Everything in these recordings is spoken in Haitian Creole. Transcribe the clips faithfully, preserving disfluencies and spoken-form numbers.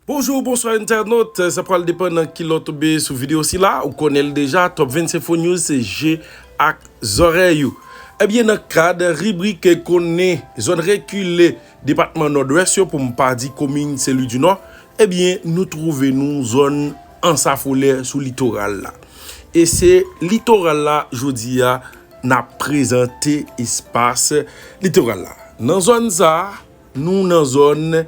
Bonjou, bonswa entènot. Sa pral depann nan ki lè w tonbe sou videyo sila. Ou konnen l deja, Top vennsenk Info News se je ak zòrèy ou. Ebyen, nan kad ribrik konnen zòn rekile depatman Nòdwès yo, pou m pa di komin Sen Lwi di Nò, ebyen, nou twouve nou zòn Ansafolè sou litoral la. E se litoral la, jodi a, n ap prezante espas litoral la. Nan zòn sa a, nou nan zòn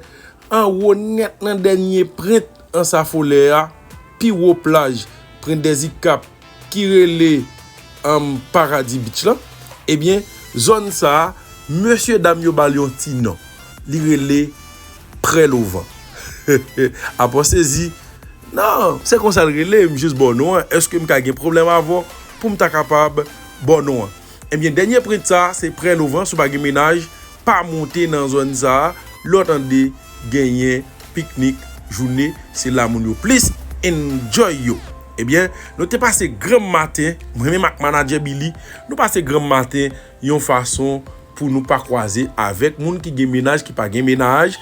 anwo nèt nan dènye pwent Ansafolè a, pi wo plaj Pwent dèzikap ki rele um, Paradis Beach lan. Ebyen, zòn sa a, mesye dam yo ba l yon ti non. Li rele Prèlovan. Apa w sezi, non, se konsa l rele, m jis ba w non an. Èske m ka gen pwoblèm avè w pou m ta kapab ba w non an? Ebyen, dènye pwent sa a, se Prèlovan, si w pa gen mennaj, pa monte nan zòn sa a, lè w tande genyen piknik, joune, se la moun yo plis enjoy yo. Ebyen, nou te pase granm maten, mwen menm ak manadjè Billy, nou pase granm maten yon fason pou nou pa kwaze avèk moun ki gen mennaj, ki pa gen mennaj,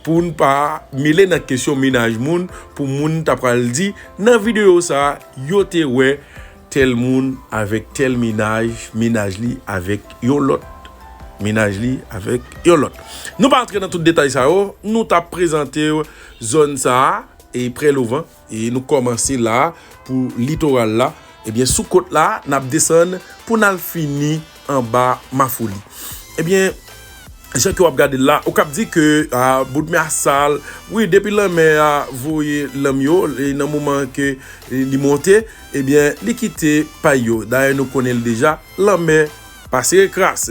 pou n pa mele nan kesyon mennaj moun, pou moun ta pral di, nan videyo sa a, yo te wè tèl moun avèk tèl mennaj, mennaj li avèk yon lòt, mennaj li avèk yon lòt. Nou pa antre nan tout detay sa yo, nou t ap prezante w zòn sa a, e Prèlovan, e nou kòmanse la pou litoral la. Ebyen, sou kot la, n ap desann pou n al fini anba Mafoli. Ebyen, jan ke w ap gade l la, ou k ap di ke, ah, bout mè a sal. Wi, depi lanmè a voye lanm yo, e nan moman ke, e, li monte, ebyen, li kite pay yo. Dayè, nou konnen l deja, lanmè pa sere kras.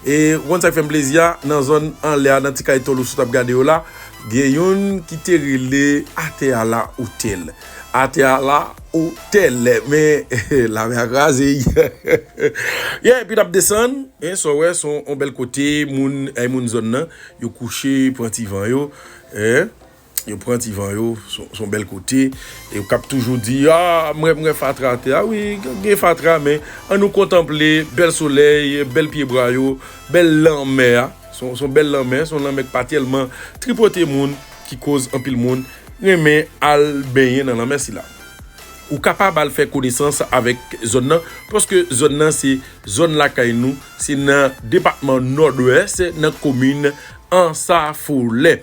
E ou konn sa k fè m plezi a, nan zòn anlè a, nan ti kay tòl ou sot ap gade yo la, gen youn ki te rele atè a la otèl. Atè a la otèl, men lamè a kraze. Yeah, epi n ap desann, en, sa w wè, se yon, yon bèl kote, moun, ay moun zòn nan, yo kouche, pran ti van yo, en, yo pran ti van yo, se yon, se yon bèl kote, e ou k ap toujou di, ah, mwen, mwen fatra atè a, wi, gen fatra, men an nou kontanple bèl solèy, bèl pyebwa yo, bèl lanmè a, se yon, se yon bèl lanmè, se yon lanmè ki pa tèlman tripote moun, ki koz anpil moun renmen al benyen nan lanmè sila. Ou kapab al fè konesans avèk zòn nan, paske zòn nan se zòn lakay nou, se nan depatman Nòdwès, nan komin Ansafolè.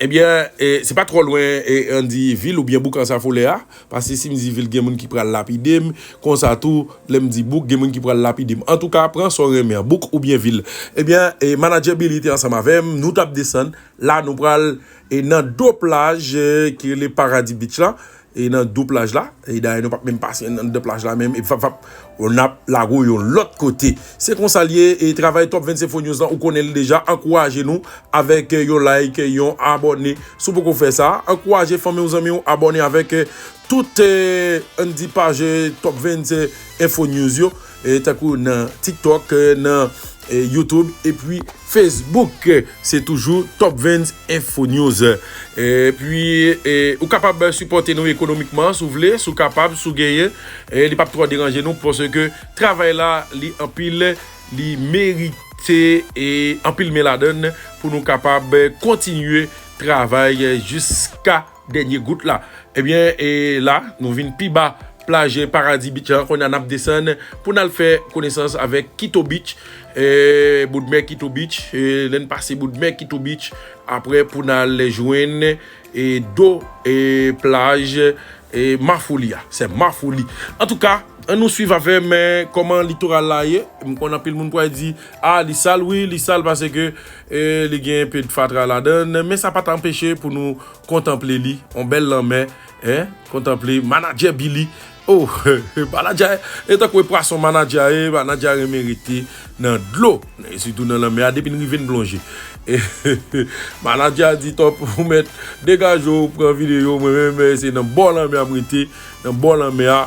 Ebyen, e, se pa twò lwen, e, ann di vil oubyen bouk Ansafolè a, paske si m di vil, gen moun ki pral lapide m, konsa tou, lè m di bouk, gen moun ki pral lapide m. Antouka, pran sa w renmen an, bouk oubyen vil. Ebyen, e, manadjè Billy te ansanm avè m, nou t ap desann, la nou pral, e, nan do plaj, e, ki rele Paradis Beach la, e nan do plaj la, e dayè nou p ap menm pase anndan plaj la menm, e vap vap, n ap lage w yon lòt kote. Se konsa l ye, e travay Top vennsenk Info News lan, ou konnen l deja, ankouraje nou avèk, e, yon like, yon abòne, si w poko fè sa, ankouraje fanmi w, zanmi w, abòne avèk, e, tout, e, ann di paj, e, Top vennsenk Info News yo, e, tankou nan TikTok, e, nan, e, YouTube, epi Facebook, e, se toujou Top vennsenk Info News. Epi, e, ou kapab sipòte nou ekonomikman, si w vle, si w kapab, si w genyen, e, li p ap twò deranje nou, paske travay la, li anpil, li merite, e, anpil men ladann pou nou kapab kontinye travay jiska dènye gout la. Ebyen, e la, nou vin pi ba plaj Paradis Beach lan, kounye a n ap desann pou n al fè konesans avèk Quito Beach, e, boudmè Quito Beach, e, lè n pase boudmè Quito Beach, apre pou n al jwenn, e, do, e, plaj, e, Mafoli a. Se Mafoli. Antouka, ann nou swiv avè m, e, kòman litoral la ye. M konn anpil moun pral di, ah, li sal, wi, li sal paske, e, li gen enpe de fatra ladann, men sa pa t anpeche pou nou kontanple li, on bèl lanmè, en, kontanple manadjè Billy. Oh, manadjè, e tankou e pwason manadjè a ye, manadjè a renmen rete nan dlo, e sitou nan lanmè a, depi n rive n plonje. E manadjè a di, Top, ou mèt degaje w, pran videyo, mwen menm, e se nan bò lanmè a m rete, nan bò lanmè a,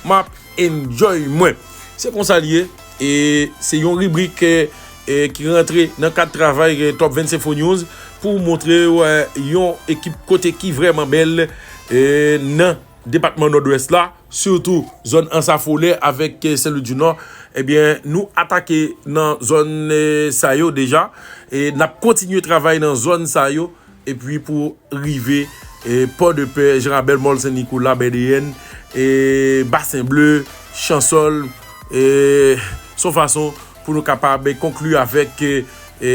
m ap enjoy mwen. Se konsa l ye, e se yon ribrik, e, e, ki rantre nan kad travay, e, Top vennsenk Info News pou montre w, e, yon ekip kote ki vrèman bèl, e, nan depatman Nòdwès la, sitou zòn Ansafolè avèk, e, Sen Lwi di Nò. Ebyen, nou atake nan zòn, e, sa yo deja, e n ap kontinye travay nan zòn sa yo, epi pou rive e, Pòdepè, Jan Rabèl, Mòl Sen Nikola, Bèdeyèn, e, Basen Ble, Chansòl, e, se yon fason pou nou kapab konkli avèk e, e,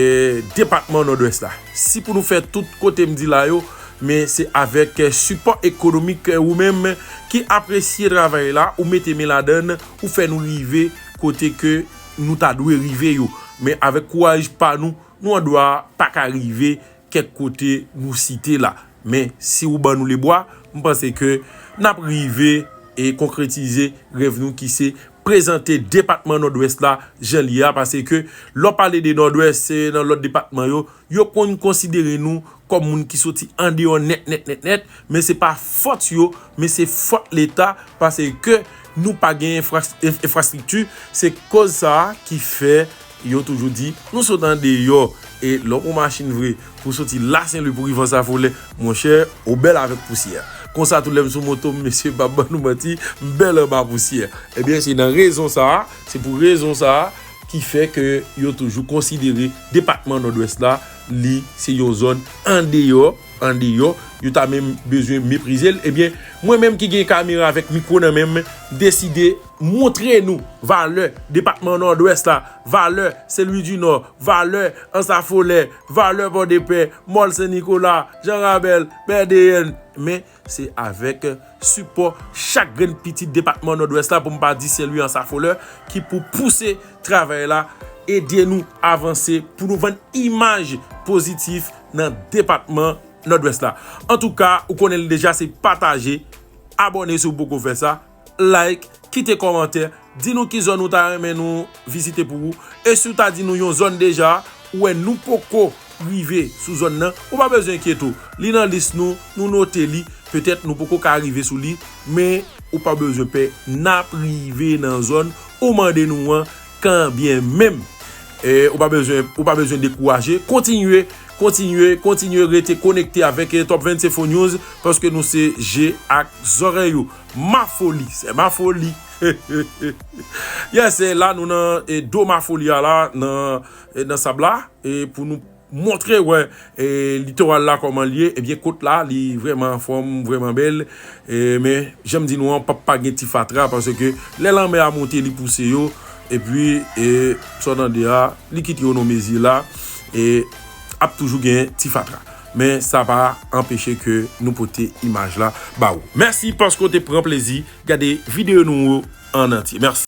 depatman Nòdwès la. Si pou nou fè tout kote m di la yo, men se avèk e, sipò ekonomik e, ou menm ki apresye travay la, ou mete men ladann, ou fè nou rive kote ke nou ta dwe rive yo. Men avèk kouraj pa nou, nou andwa pa ka rive kèk kote nou site la. Men si ou ban nou lebwa, m panse ke n ap rive e konkretize rèv nou ki se prezante depatman Nòdwès la jan li ye a, paske lè w pale de Nòdwès, e, nan lòt depatman yo, yo konn konsidere nou kòm moun ki soti andeyò nèt, nèt, nèt, nèt, men se pa fòt yo, men se fòt Leta, paske nou pa gen enfra-, enf-, enfrastrikti, se koz sa a ki fè yo toujou di, nou sot andeyò, e lè w pran machin vre, pou soti la Sen Lwi pou rive Ansafolè, monchè, ou bèl avèk pousyè. Konsa tou lè m sou moto m, mesye, m p ap ban nou manti, m bèl anba pousyè. Ebyen, se nan rezon sa a, se pou rezon sa a ki fè ke yo toujou konsidere depatman Nòdwès la, li se yon zòn andeyò, andeyò, yo ta menm bezwen meprize l. Ebyen, mwen menm ki gen kamera avèk mikwo nan men m, m deside montre nou valè depatman Nòdwès la, valè Sen Lwi di Nò, valè Ansafolè, valè Pòdepè, Mòl Sen Nikola, Jan Rabèl, Bèdeyèn. Men se avèk sipò chak grenn pitit depatman Nòdwès la, pou m pa di Sen Lwi, Ansafolè, ki pou pouse travay la, ede nou avanse, pou nou vann imaj pozitif nan depatman Nòdwès la. Antouka, ou konnen l deja, se pataje, abòne si w poko fè sa, like, kite kòmantè, di nou ki zòn ou ta renmen nou vizite pou ou. E si w ta di nou yon zòn deja, ou wè nou poko rive sou zòn nan, ou pa bezwen enkyete w. Li nan lis nou, nou note li. Petèt nou poko ka rive sou li, men ou pa bezwen pè, n ap rive nan zòn ou mande nou an, kanbyen menm. E, ou pa bezwen, ou pa bezwen dekouraje. Kontinye, kontinye, kontinye rete konekte avèk e, Top vennsenk Info News, paske nou se je ak zòrèy ou. Ma foli, se ma foli. Yes, e la nou nan e, do ma foli a la, nan, e, nan sab la, e pou nou montre, wè, e, litoral la kòman l ye, ebyen, kot la, li vrèman anfòm, vrèman bèl. E, men, jan m di nou an, p ap pa gen ti fatra, paske lè lanmè a monte, li pouse yo, epi, e, sa w tande a, li kite yo nan mezi la, e ap toujou gen ti fatra. Men sa pa anpeche ke nou pote imaj la ba ou. Mèsi paske w te pran plezi gade videyo nou yo an antye. Mèsi.